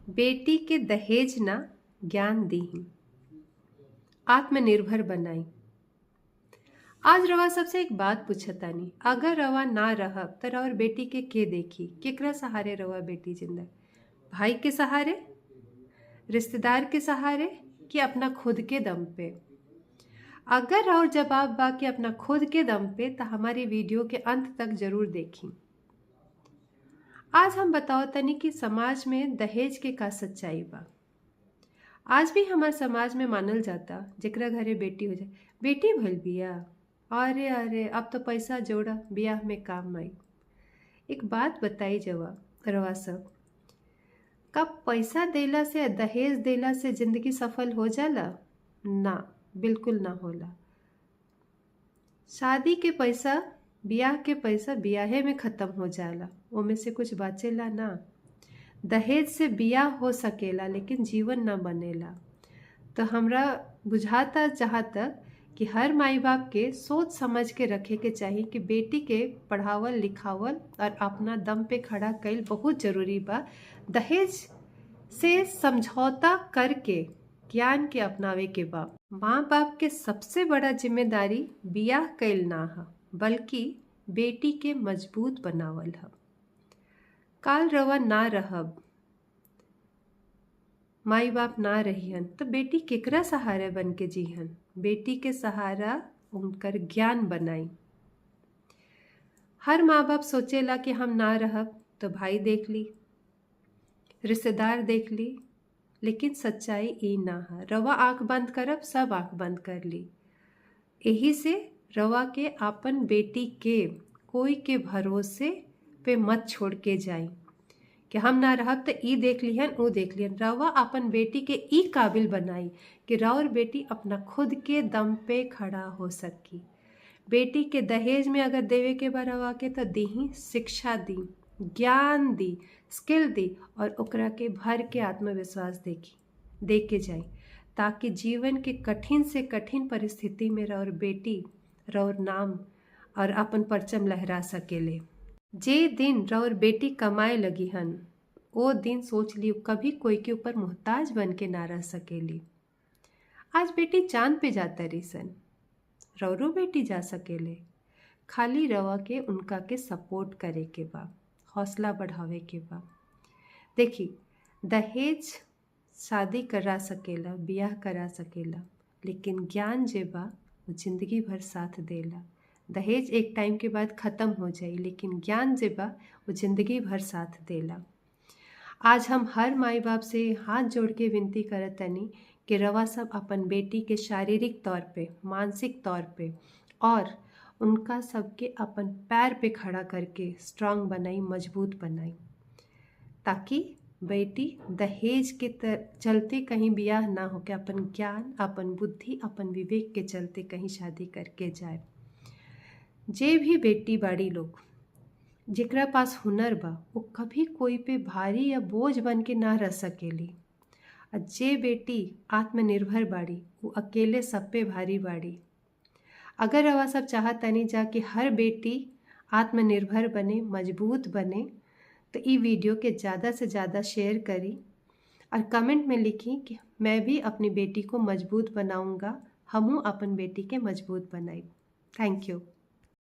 बेटी के दहेज ना ज्ञान दीही, आत्मनिर्भर बनाई। आज रवा सबसे एक बात पूछतानी, अगर रवा ना रहब त रउर बेटी के देखी? केकरा सहारे रवा बेटी जिंदा? भाई के सहारे, रिश्तेदार के सहारे कि अपना खुद के दम पे? अगर और जवाब बा कि अपना खुद के दम पे, तो हमारी वीडियो के अंत तक जरूर देखी। आज हम बताओ तनी कि समाज में दहेज के का सच्चाई बा। आज भी हमारे समाज में मानल जाता जेकरा घरे बेटी हो जाए, बेटी भइल बिया, अरे अरे अब तो पैसा जोड़ा ब्याह में काम आई। एक बात बताई जवा रवा सब, कब पैसा देला से दहेज देला से जिंदगी सफल हो जाला? ना, बिल्कुल ना होला। शादी के पैसा, ब्याह के पैसा ब्याहे में ख़त्म हो जाला, ओमे से कुछ बचेला ना। दहेज से ब्याह हो सकेला लेकिन जीवन ना बनेला। तो हमरा बुझाता जहाँ तक कि हर माई बाप के सोच समझ के रखे के चाही कि बेटी के पढ़ावल लिखावल और अपना दम पे खड़ा कईल बहुत ज़रूरी बा। दहेज से समझौता करके ज्ञान के अपनावे के बा। माँ बाप के सबसे बड़ा जिम्मेदारी बियाह कईल ना ह, बल्कि बेटी के मजबूत बनावल ह। काल रवा ना रहब, माई बाप ना रहिहन तो बेटी केकरा सहारा बन के जीहन? बेटी के सहारा उनकर ज्ञान बनाई। हर माँ बाप सोचेला कि हम ना रहब तो भाई देख ली, रिश्तेदार देख ली, लेकिन सच्चाई ई ना है। रवा आँख बंद करब, सब आँख बंद कर ली। यही से रवा के आपन बेटी के कोई के भरोसे पे मत छोड़ के जाई कि हम ना रहब तो ई देख लिहन, वो देख लिहन। रवा अपन बेटी के ई काबिल बनाई कि रौर बेटी अपना खुद के दम पे खड़ा हो सकी। बेटी के दहेज में अगर देवे के बा रवा के तो दीही, शिक्षा दी, ज्ञान दी, स्किल दी और ओकरा के भर के आत्मविश्वास देखी दे के जाई, ताकि जीवन के कठिन से कठिन परिस्थिति में रौर बेटी रौर नाम और अपन परचम लहरा सकेले। जे दिन रौर बेटी कमाए लगी हन, वो दिन सोच ली कभी कोई के ऊपर मोहताज बन के ना रह सकेली। आज बेटी चांद पे जाता रहीसन, रौरो बेटी जा सकेले। खाली रवा के उनका के सपोर्ट करे के बा, हौसला बढ़ावे के बा। देखी, दहेज शादी करा सकेला, ब्याह करा सकेला, लेकिन ज्ञान जे बा वो जिंदगी भर साथ देला। दहेज एक टाइम के बाद ख़त्म हो जाई, लेकिन ज्ञान जे बा वो जिंदगी भर साथ देला। आज हम हर माई बाप से हाथ जोड़ के विनती करतनी कि रवा सब अपन बेटी के शारीरिक तौर पे, मानसिक तौर पे और उनका सबके अपन पैर पे खड़ा करके स्ट्रांग बनाई, मजबूत बनाई, ताकि बेटी दहेज के चलते कहीं ब्याह ना हो के अपन ज्ञान, अपन बुद्धि, अपन विवेक के चलते कहीं शादी करके जाए। जे भी बेटी बाड़ी लोग जेकरा पास हुनर बा, वो कभी कोई पे भारी या बोझ बन के ना रह सकेली। और जे बेटी आत्मनिर्भर बाड़ी, वो अकेले सब पे भारी बाड़ी। अगर रवा सब चाहतनी जा कि हर बेटी आत्मनिर्भर बने, मजबूत बने, तो ई वीडियो के ज़्यादा से ज़्यादा शेयर करी और कमेंट में लिखी कि मैं भी अपनी बेटी को मजबूत बनाऊंगा, हमू अपन बेटी के मजबूत बनाई। Thank you.